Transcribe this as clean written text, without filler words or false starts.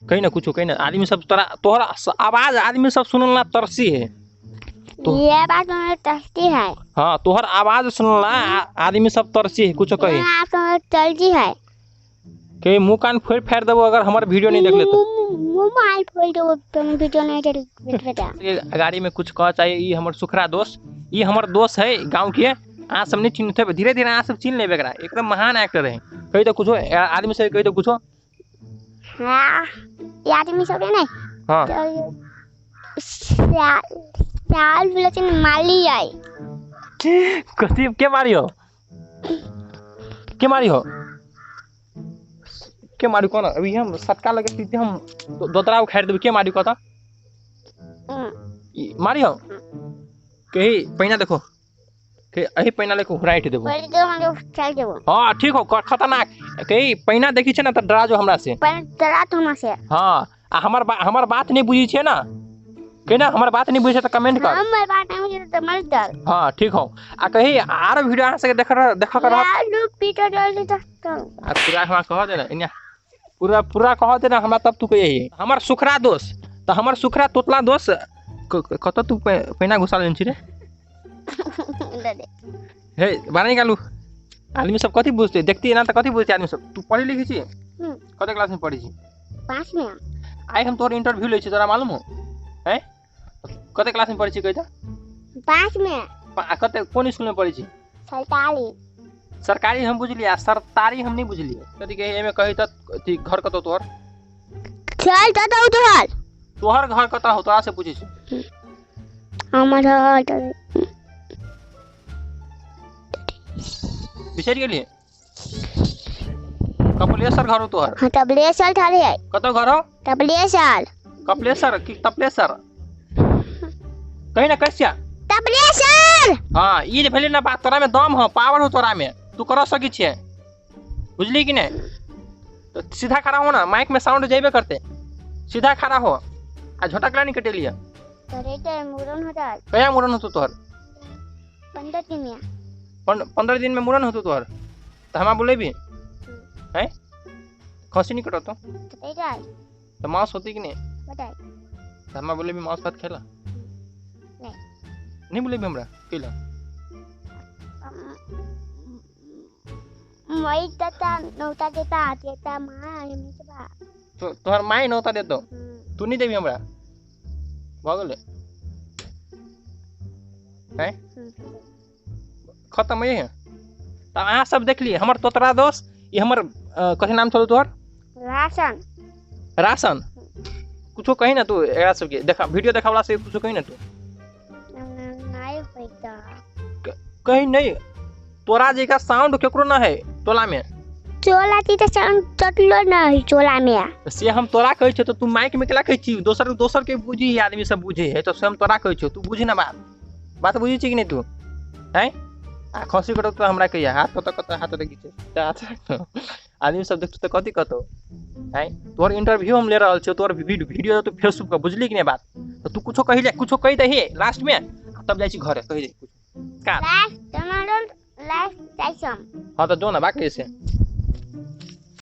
कही ना कुछो कही ना, आदमी सब तोरा तोहरा आवाज आदमी सब सुनला तरसी है तो ये बात सुनला तरसी है। हाँ, तोहर आवाज सुनला आदमी सब तरसी है, कुछो कही। तरसी है के मुंह कान फोड़ फाड़ देबो अगर हमर वीडियो नहीं देखले तो। मुंह मार फोड़ देबो तुम वीडियो नहीं देखले। गाड़ी में कुछ कह चाहिए। ई हमर सुखरा दोस्त, ई हमर दोस्त है गांव के, अहाँ सब नहीं चिन्हते, धीरे धीरे अहाँ सब चिन्ह लेबे एकरा, एकदम महान एक्टर है। कही तो कुछो आदमी से कही तो कुछो। हाँ, ये आदमी सब है ना। हाँ। साल बोले माली आई। कथी के मारी हो? के मारी हो? के मारी कौन? अभी हम सटका लगे सीधे हम दोतरा उखाड़ देब। के मारी कत मारी हो? कही पहिना देखो, के अही पहिना लेके हुराइट देबो। हाँ ठीक हो, खतरनाक। कही पहिना देखी छे ना त डरा जो हमरा से। डरा तो हमरा से। हाँ, आ हमर बात नहीं बुझी छे ना, कही ना हमर बात नहीं बुझी छे त कमेंट कर। हमर बात नहीं बुझी त मर डर। हाँ ठीक हो। आ कही आर वीडियो अहाँ सबके देख कर लालू पीटर जल्दी तक आ पूरा हमरा कह दे ना, इन्या पूरा पूरा कह दे ना हमरा, तब तू कही हमर सुखरा दोस्त। त हमर सुखरा तोतला दोस्त कत तू पहिना घुसा लेने छी रे? हे बाहर निकालू। आदमी सब कथी बुझते देखती ना त कथी बुझते आदमी सब। तू पढ़ी लिखी छी? कते क्लास में पढ़ी छी? 5 में। आइ हम तोहर इंटरव्यू लै छी, तोरा मालूम हो? हैं, कते क्लास में पढ़ी छी कहि त? 5 में। कते कोन स्कूल में पढ़ी छी? सरकारी। सरकारी हम बुझलियै, आ सरकारी हम नहीं बुझलियै। कथी कही एमे कही त अथी घर कतौ तोहर? चल कतौ तोहर? तोहर घर कतौ हो, तोरा से पूछै छी। हमर घर बिसरि गेलियै? कपिलेश्वर घर हो तोहर? हाँ, कपिलेश्वर घर है। कतौ घर हो? कपिलेश्वर। कपिलेश्वर की तपलेश्वर? कही ना कैसिया? कपिलेश्वर। हाँ, ई जे भेलै ना बात, तोरा में दम हो, पावर हो तोरा में, तू कर सकी छियै, बुझली कि नहीं? तो सीधा खड़ा हो ना, माइक में साउंड जेबे करते, सीधा खड़ा हो। आ झटकला नहीं कटेलिए। मुड़न होता। कहिया मुड़न होतो तोहर? 15 दिन में। 15 दिन में मुड़न होतो तोहर? तो हमरा बोलेबी हैं? खसी नहीं कटतो तो मांस होती कि नहीं? तो हमरा बोलेबी मांस भात खेला नहीं? नहीं बोलेबी हमरा केला? माई देता नौता देता देता माँ तो तोहर माई नौता देतो, तू नहीं देबी हमरा? भऽ गेलै हैं, खत्म है। तो अहाँ सब देखलिए हमर तोतरा दोस्त, ये हमर कथी नाम छलो तोहर? राशन। राशन कुछो कही ना तू एकरा सबके, देखा वीडियो देखावला से कुछो कही ना तू। नहीं होता कही नहीं, तोरा जेका साउंड केकरो ना है टोला में। चोला की तो साउंड चटलो ना है चोला में। से हम तोरा कहै छियो तो तू माइक में केला कहै छी? दोसर दोसर के बुझी आदमी सब बुझे है, तो से हम तोरा कहै छियो, तू बुझी ना बात। बात बुझी छी कि नहीं तू? हैं, आ खसी कटो तो हमरा कहिया हाथ कत कत हाथ देखी छै हाथ आदमी सब देखतो त कथी कहतो? हैं, तोहर इंटरव्यू हम ले रहल छियो, तोहर वीडियो तो फेसबुक पर, बुझली कि नहीं बात? तो तू कुछो कहि ले, कुछो कहि दही लास्ट में, तब जाइ छी घरे। कहि दे कुछ का लास्ट तमारो लास्ट जाइसम। हां तो जो ना बाकी से।